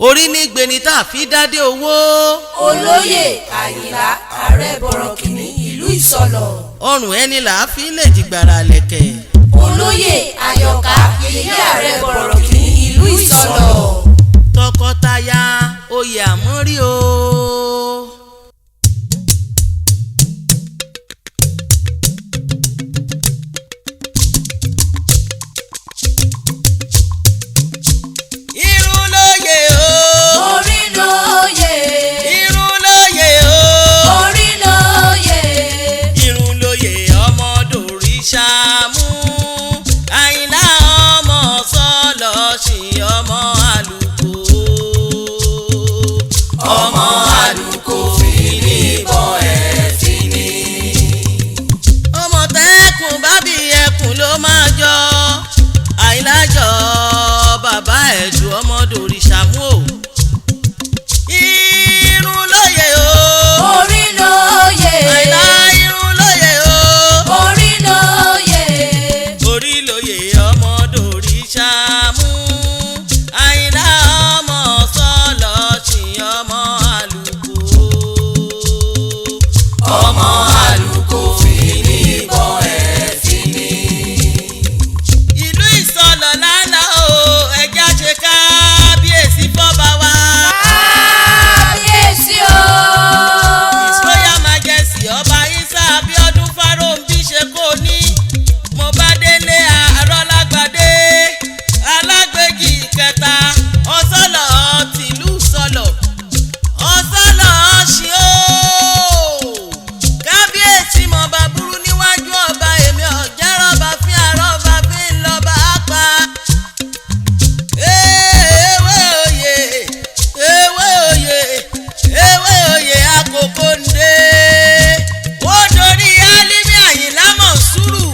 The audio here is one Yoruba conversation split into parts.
Orí ní gbeni tá a fi dádé owó. Olóyè Àyìnlá Ààrẹ Bọ̀rọ̀kìnní ìlú Ìsọlọ̀. Ọrùn ẹni là á fi lè jìgbàrà lẹ̀kẹ̀. Olóyè Àyọ̀ká Yèyé Ààrẹ Bọ̀rọ̀kìnní ìlú Ìsọlọ̀. Tọkọtaya oyè àmọ́rí o. Irun lóye o. Orí lóye. Irun lóye o. Orí lóye. Irun lóye ọmọ dòríṣà mú. Àyìnlá ọmọ sọlọ ṣì ọmọ àlùkò. Ọmọ àlùkò fìní ìbọn ẹ̀ fìní. Ọmọ tẹ́kùn bábí ẹkùn ló máa jọ. Àyìnlá jọ bàbá ẹ̀dùn ọmọ dòríṣà mú o. Irun lóye o. Orí lóye. Àyìnlá irun lóye o. Orí lóye. Orí lóye ọmọ dòríṣà mú. Àyìnlá ọmọ sọlọ ṣì ọmọ àlùkò. Ọmọ àlùkò fìní ìbọn ẹ̀ fìní. Ìlú Ìsọlọ̀ lánàá o, ẹja ṣe kábíyèsí fọ́ba wa. Kábíyèsí o. His Royal Majesty Ọba Isa Abiodun Farounbi ṣe kó ní. Mo bá délé Arọ́lágbadé, alágbèjì kẹta, ọ̀sọ́lọ̀ tìlú sọlọ̀, ọ̀sọ́lọ̀ ṣí o. Kábíyèsí mọ̀ bá burú níwájú ọba èmi ọ̀jẹ̀rọ̀bà fín àrọ́bà fín lọ́ba á pa. Ewé oyè, ewé oyè, ewé oyè àkókò ń dé. Ó dorí Álímì Àyìnlá Mọ̀súrù,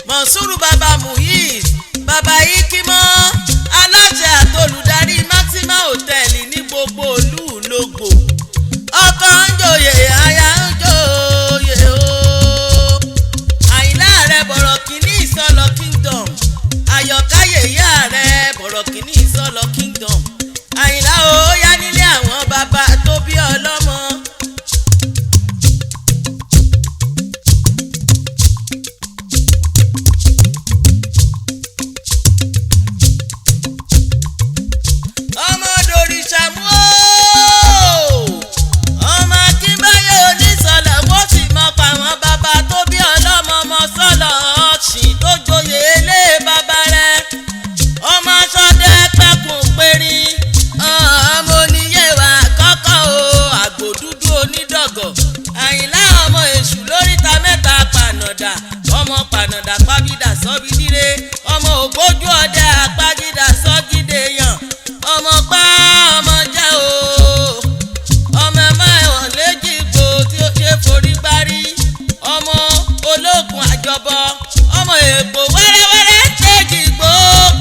Mọ̀súrù bàbá Muiz, bàbá Ikímọ́, aláṣẹ àtolùdarí Maxima Hotel ní gbogbo ìlú Ìlógbò. Ọkọ ń joyè, aya ń joyè o. Àyìnlá rẹ̀ Bọ̀rọ̀kìnní Ìsọlọ̀ Kingdom. Àyọ̀ká yèyé ààrẹ Bọ̀rọ̀kìnní Ìsọlọ̀ Kingdom. Àyìnlá o ó yá nílé àwọn bàbá tó bí ọlọ́mọ. Ọmọ dòrìṣà mú o. Ọmọ Akínbáyé onísọlọ̀ wọ́n sì mọ pa àwọn bàbá tó bí ọlọ́mọ ọmọ sọlọ̀ ọ̀sìn tó joyè ilé bàbá rẹ̀. Ọmọ asọdẹ pẹkùn périn. Ọmọ oníyẹ̀wà kọ́kọ́ o, àgbò dúdú onídọ̀gọ̀. Àyìnlá ọmọ èṣù lóríta mẹ́ta pànàdà. Ọmọ pànàdà pàbídà sọ́bídìrẹ. Ọmọ ògbójú ọdẹ àpagídà sọ́gídé yàn. Ọmọ pa ọmọ jẹ́ o. Ọmọ ẹ̀mọ́ ẹ̀wọ̀n léjìgbò tí ó ṣe forí gbárí. Ọmọ ológun àjọbọ. Ọmọ èèpo wẹ́rẹ́wẹ́rẹ́ tẹ́jìgbò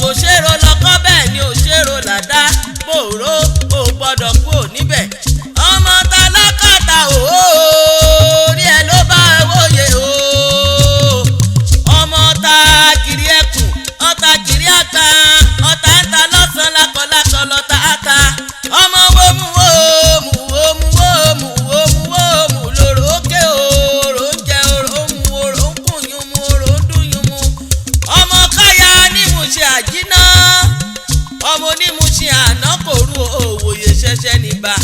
kò ṣèrò lọ́kọ́ bẹ́ẹ̀ ni ò ṣèrò làdá. Bòró ò gbọ́dọ̀ kú ò níbẹ̀. Ọmọ tálákàtà òó orí ẹ ló bá wòye o. Ọmọ ta gírí ẹkùn, ọta gírí àgbà, ọta ń ta lọ́sàn-án lákọ̀lákọ̀ lọ́ta àta. Ọmọ wo mu wo mu wo mu wo mu wo mu wo mu lòrò ókè òrò ń jẹ òrò ń mu òrò ń kùn yún mu òrò ń dùn yún mu. Ọmọ káyà nímùṣe àjínà, ọmọ onímùṣe àná kò rú òwòye ṣẹṣẹ níbà.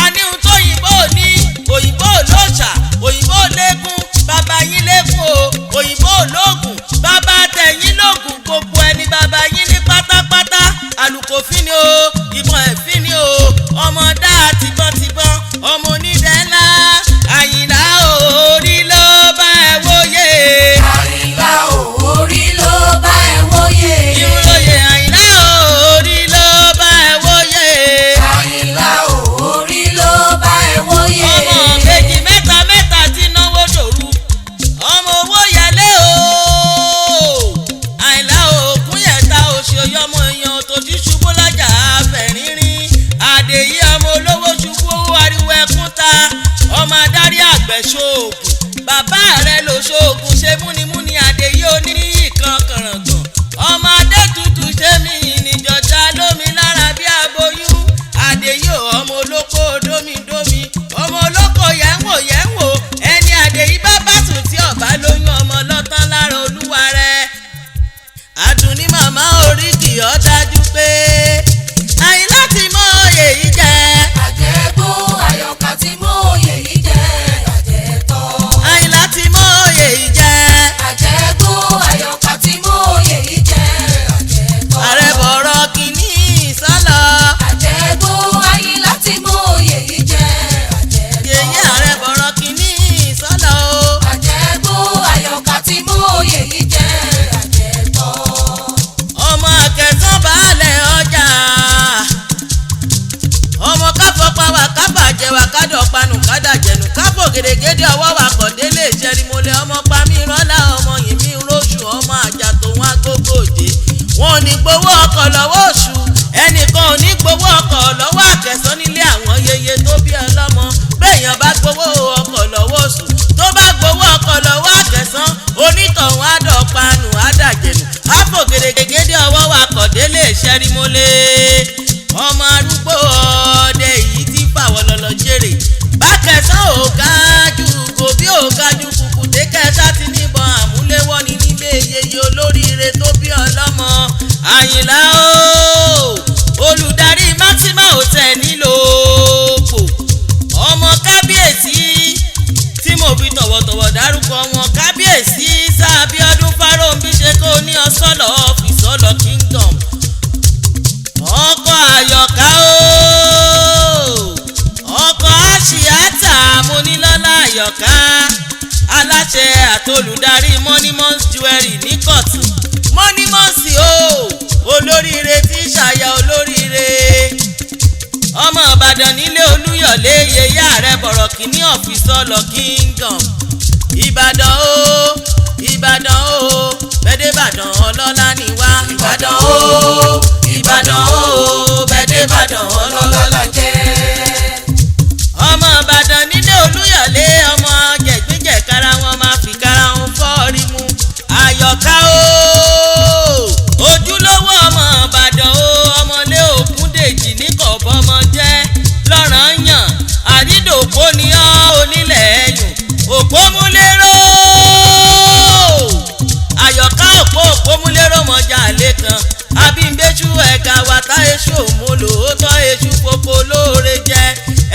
Àníhun tó yìnbó ní òyìnbó lóòṣà, òyìnbó lẹ́gùn, bàbá yín lẹ́gùn o, òyìnbó lóògùn, bàbá tẹ̀yìn lóògùn, gbogbo ẹni bàbá yín ní pátápátá. Àlùkò fín ni o, ìbọn ẹ̀fín ni o, ọmọ dáa tìbọntìbọn, ọmọ onídẹ̀ẹ́ ńlá, Àyìnlá orí ló bá ẹ wóye. Àyìnlá orí ló bá ẹ wóye. Irun lóye Àyìnlá orí ló bá ẹ wóye. Àyìnlá orí ló bá ẹ wóye. Ọmọ méjì mẹ́ta mẹ́ta tí náwó dòru. Ọmọ owó yẹlé o. gèdègèdè ọwọ́ wa kọ̀ délé ìṣẹ́rimọ́lẹ̀ ọmọ pamí rọ́lá ọmọ yìí róṣù ọmọ àjà tòun agogo òde. Wọn ò ní gbowó ọkọ̀ lọ́wọ́ oṣù, ẹnìkan ò ní gbowó ọkọ̀ lọ́wọ́ àkẹ́sán nílé àwọn yeye tó bí ọlọ́mọ. Béèyàn bá gbowó ọkọ̀ lọ́wọ́ oṣù, tó bá gbowó ọkọ̀ lọ́wọ́ àkẹ́sán, onítọ̀hún àdọ̀panu àdàjẹ̀nù. Àpò gèdègèdè ọwọ́ wa kọ̀ délé ìṣẹ́rimọ́lẹ̀ ọmọ arúgbó ọdẹ yìí ti fàwọ̀ lọ́lọ́ jèrè. Bákẹ́sán ò gájú gòbí ò gájú kùkùté kẹta ti níbọn àmúléwọ́ ní nílé yeye olóríire tó bí ọlọ́mọ. Àyìnlá o, olùdarí Maxima Hotel nílòpò, ọmọ kábíyèsí tí mo fi tọ̀wọ̀tọ̀wọ̀ dárúkọ wọn, kábíyèsí Sábíọ́dún Fáróǹbí ṣe kó ní ọsọ́lọ̀ ọ́fíìsọ́lọ̀ kingdom. Ọkọ àyọ̀ká o, ọkọ àṣìátà Monílọ́lá àyọ̀ká, aláṣẹ àtolùdarí Monimons Jewelry ní Kọ̀tún. Monimons o, olóríire tí ṣàyà olóríire, ọmọ Ìbàdàn nílé Olúyọ̀lé yẹyẹ ààrẹ bọ̀rọ̀ kìíní ọ̀fíìsọ́lọ̀ kingdom. Ìbàdàn o, Ìbàdàn o, bẹ́ẹ̀dẹ́bàdàn ọlọ́lá ni wá. Ìbàdàn o, Ìbàdàn o, bẹ́ẹ̀dẹ́bàdàn ọlọ́lá ọlọ́lá la jẹ́. Ọmọ Ìbàdàn nílé Olúyọ̀lé, ọmọ jẹ̀gbíjẹ̀ kára wọn máa fi kára wọn fọ́ọ̀rí mu. Àyọ̀ká o, ojúlówó ọmọ Ìbàdàn o, ọmọlé Ògúndèjì ní kọ̀bọ́mọ jẹ́ lọ́ràn yàn, àrídòpó ni ọ́ onílẹ̀ ẹ̀yùn òpómúlérò. Àyọ̀ká òpó òpómúlérò mọ̀jà lẹ́kan abímbéṣu ẹ̀ka wàtá èṣù òmùlò ó tọ́ èṣù foko lóore jẹ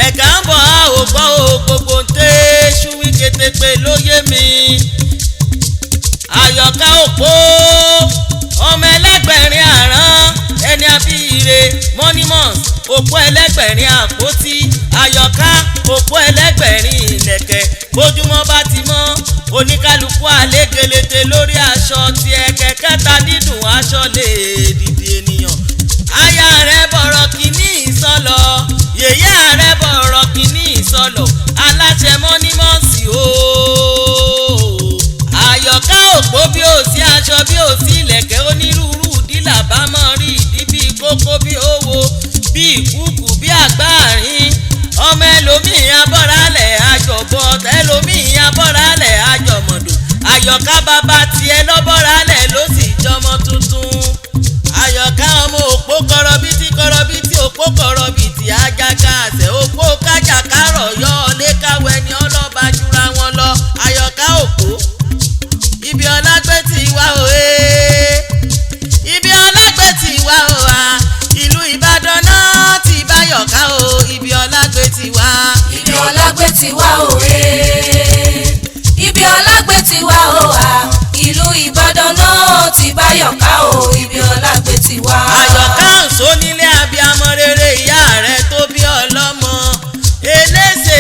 ẹ̀ka ń bọ̀ á ò gbọ́ ò gbogbo ń tẹ́ ṣú wí kétépe ló yé mi. Àyọ̀ká òpó ọmọ ẹlẹ́gbẹ̀rin àrán ẹni abíire Monimons òpó ẹlẹ́gbẹ̀rin àpótí. Àyọ̀ká òpó ẹlẹ́gbẹ̀rin ìlẹ̀kẹ̀, bójúmọ́ bá ti mọ́ oníkálukú àlékelete lórí aṣọ tiẹ̀ kẹ̀kẹ́ ta dídùn aṣọ lè dìde ènìyàn. Aya rẹ̀ bọ̀rọ̀ kìíní ìsọlọ, yèyé rẹ̀ bọ̀rọ̀ kìíní ìsọlọ, aláṣẹ Monimons o. Àyọ̀ká òpó bí ó sí aṣọ bí ó sí ìlẹ̀kẹ̀ onírúurú dílà bá mọ́ rí ìdí bí kókó bí owó bí ìkúùkù bí àgbáàrín. Ọmọ ẹlòmíì abọ́ralẹ̀ àjọ̀bọ̀, ẹlòmíì abọ́ralẹ̀ àjọmọ̀dò. Àyọ̀ká bàbá tiẹ̀ lọ́bọ̀ralẹ̀ ló sì jọmọ tuntun. Àyọ̀ká ọmọ òpó kọrọbìtì kọrọbìtì òpó kọrọbìtì ajaga àṣẹ òpó kájà kárọ̀ yọ ọ̀lẹ́kàwé ni ọlọ́ba jura wọn lọ. Àyọ̀ká òpó ibi ọlágbé ti wá o ee, ibi ọlágbé ti wá o wa, ìlú Ìbàdàn náà ti báyọ̀ká o, ibi ọlágbé ti wá. Ibi ọlágbé ti wá o ee, ibi ọlágbé ti wá o wa, ìlú Ìbàdàn náà ti báyọ̀ká o, ibi ọlágbé ti wá. Àyọ̀ká ǹso nílé abiyamọ rere ìyá rẹ̀ tó bí ọlọ́mọ elése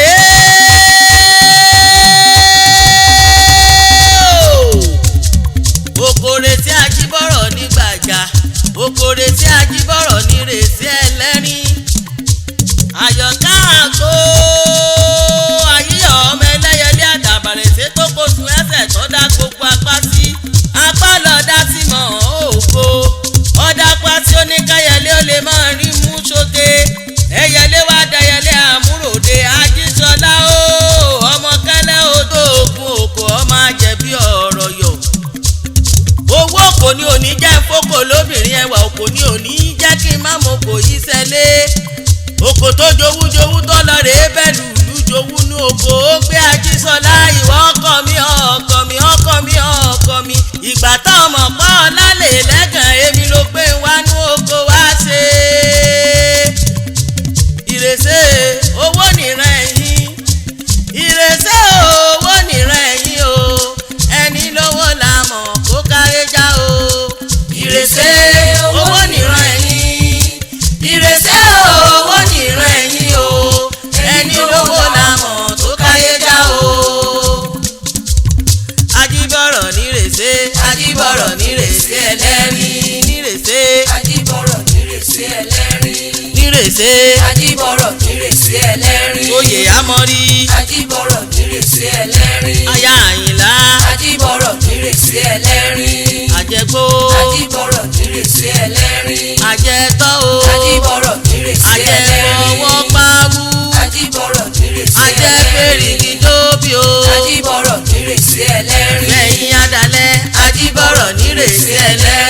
okòrè tí ajíbọ̀rọ̀ ní gbàjà, okòrè tí ajíbọ̀rọ̀ ní rèsí ẹlẹ́rìn. Àyọ̀ká àgbo ayíyọ̀ ọmọ ẹlẹ́yẹlé àdàbàrẹ̀sẹ̀ tó kó sun ẹsẹ̀ tó dá gbogbo apá sí apá lọ́dá sí mọ̀ ògo ọ̀dà pa tí ó ní káyẹlé ó lè máa rí mú sóge ẹyẹlé wá dayẹlé àmúròde. Ajísọlá o, ọmọ kẹlẹ́ odò ògùn òkò ọmọ ajẹ̀bí ọ̀rọ̀ yọ̀. Owó kò ní òní jẹ́ fókò lóbìnrin ẹwà òkò ní òní jẹ́ kí n má mọ̀ kò yí sẹ́lé. Oko tó jowú jowú tó lọ rèé bẹ́ẹ̀ lùlù jowú nú oko ó gbé. Ajísọlá ìwọ ọkọ mi ọkọ mi ọkọ mi ọkọ mi, ìgbà tó ọmọ pọ́ lálẹ́ lẹ́gàn èmi ló gbé wá nú oko wá ṣe ìrèsè owó nìran ẹ̀yìn, ìrèsè owó nìran ẹ̀yìn o, ẹni lówó la mọ̀ kó kárẹ́ já o. Ìrèsé owó nìran ẹ̀yìn, ìrèsé owó nìran ẹ̀yìn o, ẹni lówó la mọ̀ tó káyé já o. Ajíbọ̀rọ̀ nírèsé, ajíbọ̀rọ̀ nírèsé ẹlẹ́rìí nírèsé. Ajíbọ̀rọ̀ nírèsé ẹlẹ́rìí. Nírèsé. Ajíbọ̀rọ̀ nírèsé ẹlẹ́rìí. Oyè amọ̀rí. Ajíbọ̀rọ̀ nírèsé. nírèsí ẹlẹ́rìn. Aya Àyìnlá. Ajíbọ̀rọ̀ nírèsí ẹlẹ́rìn. Àjẹgbó. Ajíbọ̀rọ̀ nírèsí ẹlẹ́rìn. Àjẹtọ́ o. Ajíbọ̀rọ̀ nírèsí ẹlẹ́rìn. Àjẹfọwọ́ pawú. Ajíbọ̀rọ̀ nírèsí ẹlẹ́rìn. Àjẹfèrìgì dóbi o. Ajíbọ̀rọ̀ nírèsí ẹlẹ́rìn. Lẹ́yìn adalẹ̀, Ajíbọ̀rọ̀ nírèsí ẹlẹ́rìn.